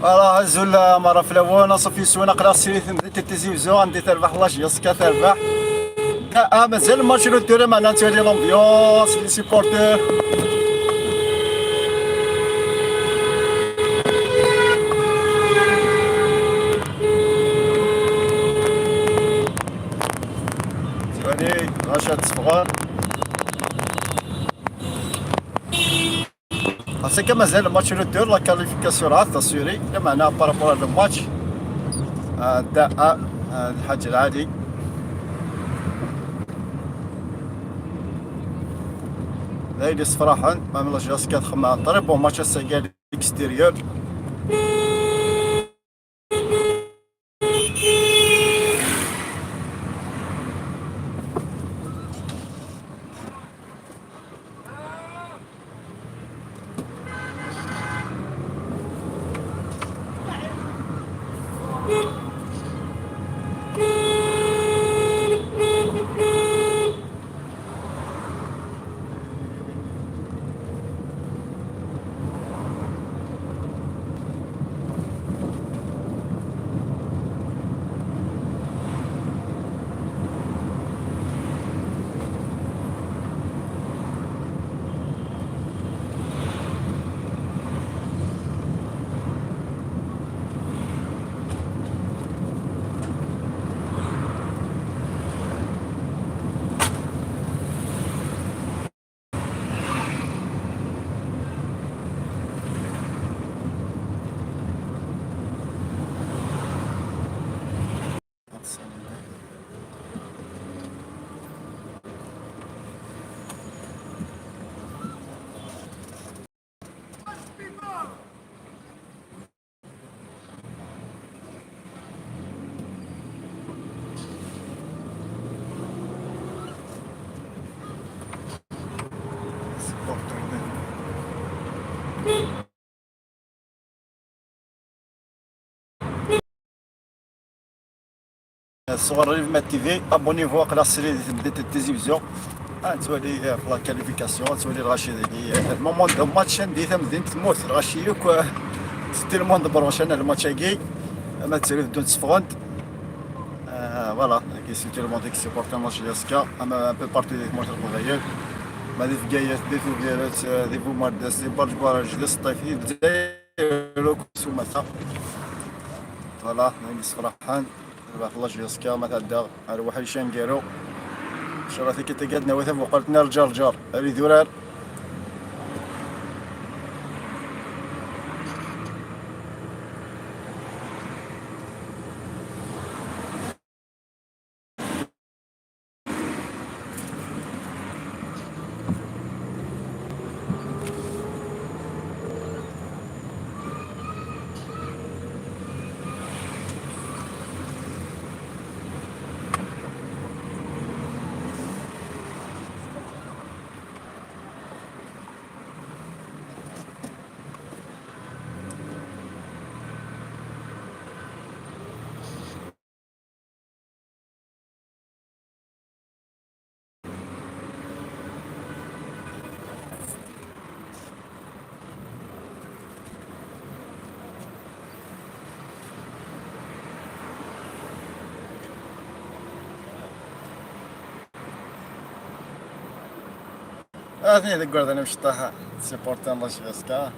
راه هزوا مرة في الاول صافي سوينا قرا سيري تيزي وزو عندي تربح la JSK تربح. مازال ال match retour، معنا تولي l'ambiance، les supporters. تولي غاشا تصفغر parce que مازال ال match retour، la qualification راه assurée معنا par rapport هذا الماتش دا الحاج العادي. لا صفراحا même la JSK تخمم très bon match الساقال extérieur. Supporters. الصغر ما TV، abonnez-vous قلا سيري بديت التلفزيون تولي في la qualification، تولي الغاشي ديالي ال moment de match ندي مدينة تموت الغاشي يوك c'était le monde branché الماتش كي ما تسيري بدون تصفغنت. voilà، كي c'est tout le monde qui supporte la JSK اما un peu partout ديك ماتش القضايا ما دي فكايات دي فوكيرات دي بومارداس دي برج براج دي سطيفي دزاير سومثا. voilà، نيس فرحان ربح la JSK ما تعدى على واحد شانكيرو شراتي كي تقعدنا وثف وقلت نرجع رجار هذه ذرار. اثنين ذك انا مش طاحة supporters la JSK.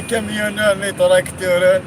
Camionneurs, les tracteurs.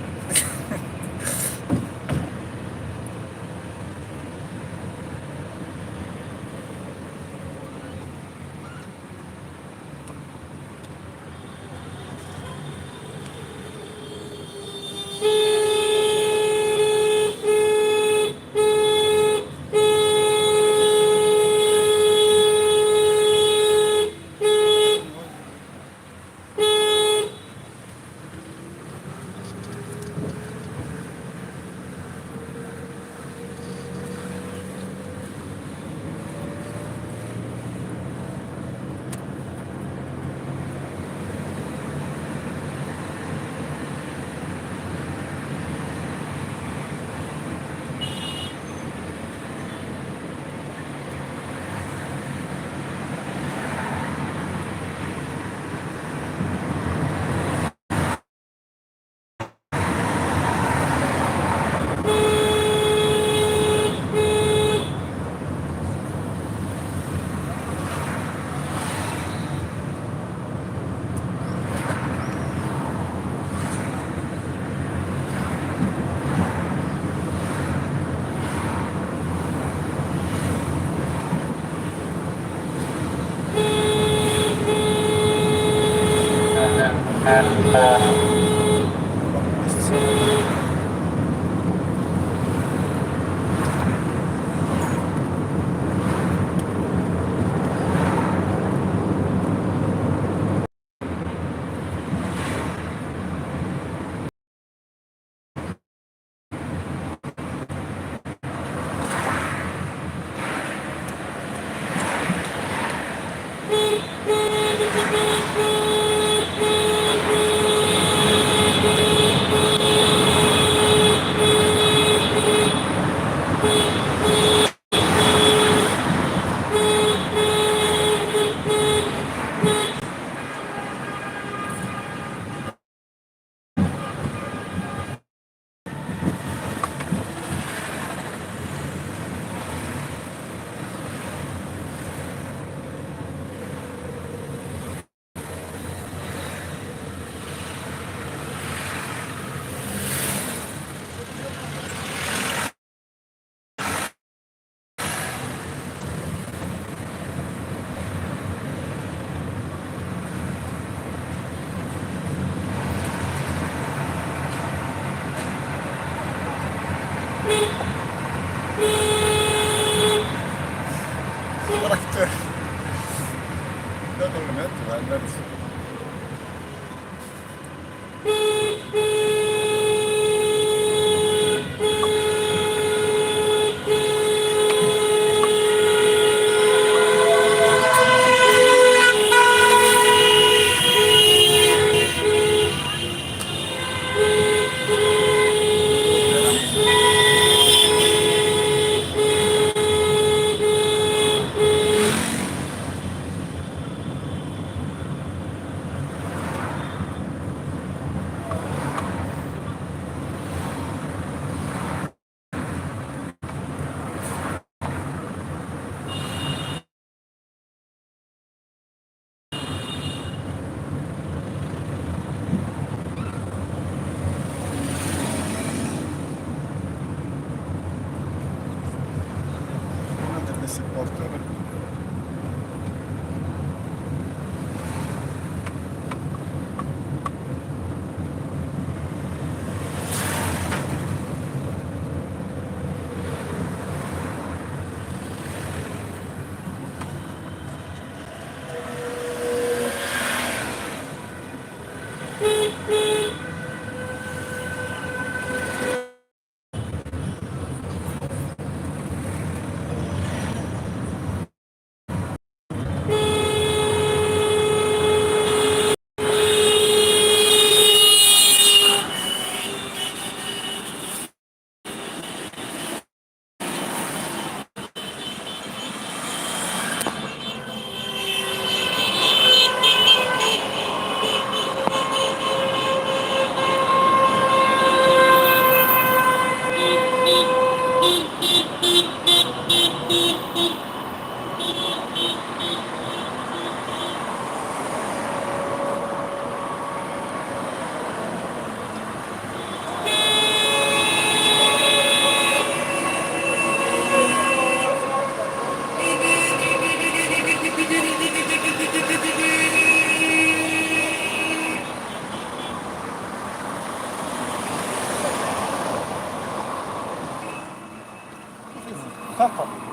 خاطر.